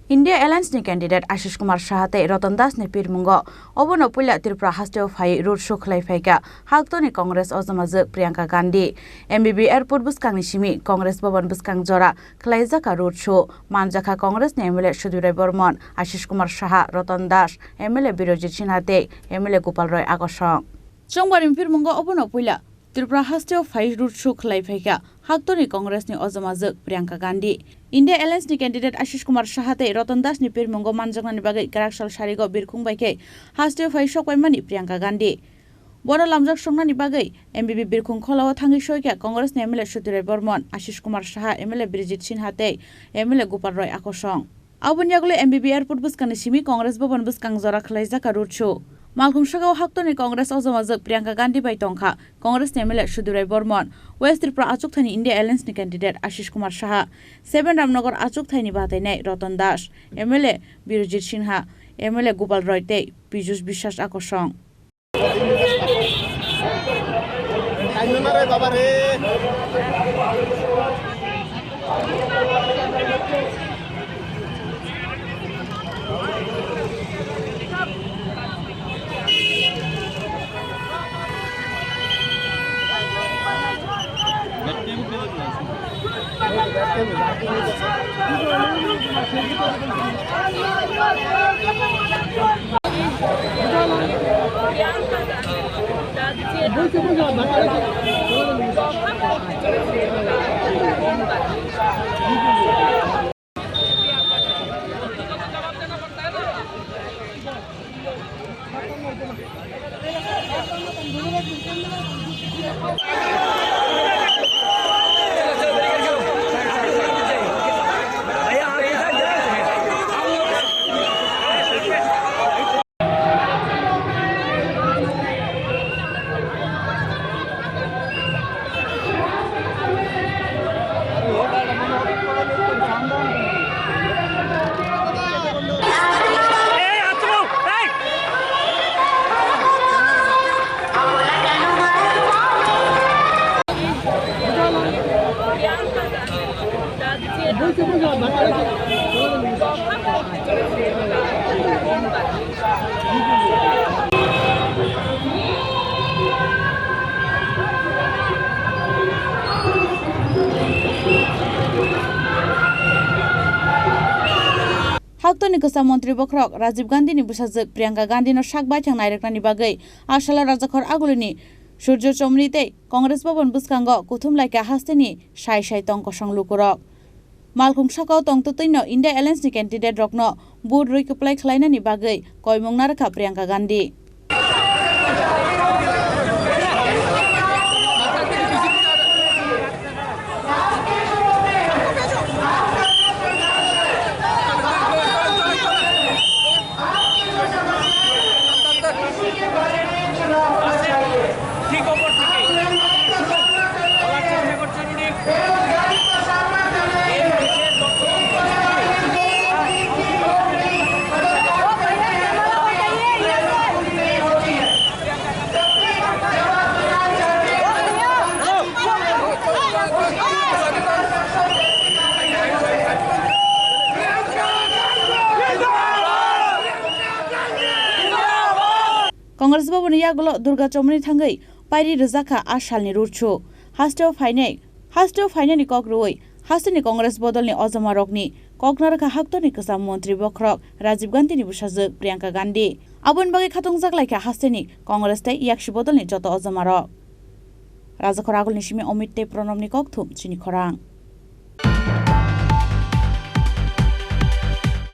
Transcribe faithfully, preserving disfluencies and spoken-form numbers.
India Alliance ni candidate Ashish Kumar Saha tei Ratan Das ni pirmungo obono puila Tripura hasteo phai road show khlai phaikha Haktorni Congress ojamajwk Priyanka Gandhi. M B B airport bwskangni simi Congress Bhavan bwskang jora khlaijakha road show. Manjakha Congress ni M L A Sudip Roy Barman, Ashish Kumar Saha, Ratan Das, M L A Birojit Sinha tei M L A Gopal Roy akosong. Chongbarni pirmungo obono puila Tripura hasteo phai road show khlai phaikha Haktorni Congress ni ojamajwk Priyanka Gandhi. India Alliance ni candidate Ashish Kumar Saha tei Ratan Das ni pirmungo manjaknani bagwi kwrak sal sarigo birkhung bai khe hasteo phai sokpaimani Priyanka Gandhi. Bono lamjak songnani bagwi M B B birkhung kholao thangwi soikha Congress ni M L A Sudip Roy Barman, Ashish Kumar Saha, M L A Birojit Sinha tei M L A Gopal Roy akosong. Aboni yagulo M B B airport bwskangni simi Congress Bhavan bwskang jora khlaijakha road show. Malkhung sakao Haktorni Congress ojamajwk Priyanka Gandhi bai tongkha Congress ni M L A Sudip Roy Barman, West Tripura achukthani India Alliance ni candidate Ashish Kumar Saha, Seven Ramnagar achukthani batainai Ratan Das, M L A Birojit Sinha, M L A Gopal Roy tei Pijush Biswas akosong. Haktorni kwcham montri bokhorok Rajiv Gandhini bwsajwk Priyanka Gandhino sak baithang nairwknani bagwi Asala Rajakhor agulini Surjo Chomri tei Congress Bhavan bwskango kuthum laikha hasteni sai sai tong kosong lukurok. Malkhung sakao tongtwtwino India Alliance ni candidate rokno vote rwi kwplai khlainani bagwi koimung narwkha Priyanka Gandhi. Congress Bhavan ni yagulo Durga Chomri thangwi pairi rwjakha a salni road show. Hasteo phainai, hasteo phainani kok rwui hasteni Congress bodolni ojamarokni kok narwkha Haktorni kwcham montri bokhorok Rajiv Gandhini bwsajwk Priyanka Gandhi. Aboni bagwi khatungjak laikha hasteni Congress tei yaksi bodolni joto ojamarok. Rajakhor agulni simi Omit tei Pranabni kokthum chini khorang.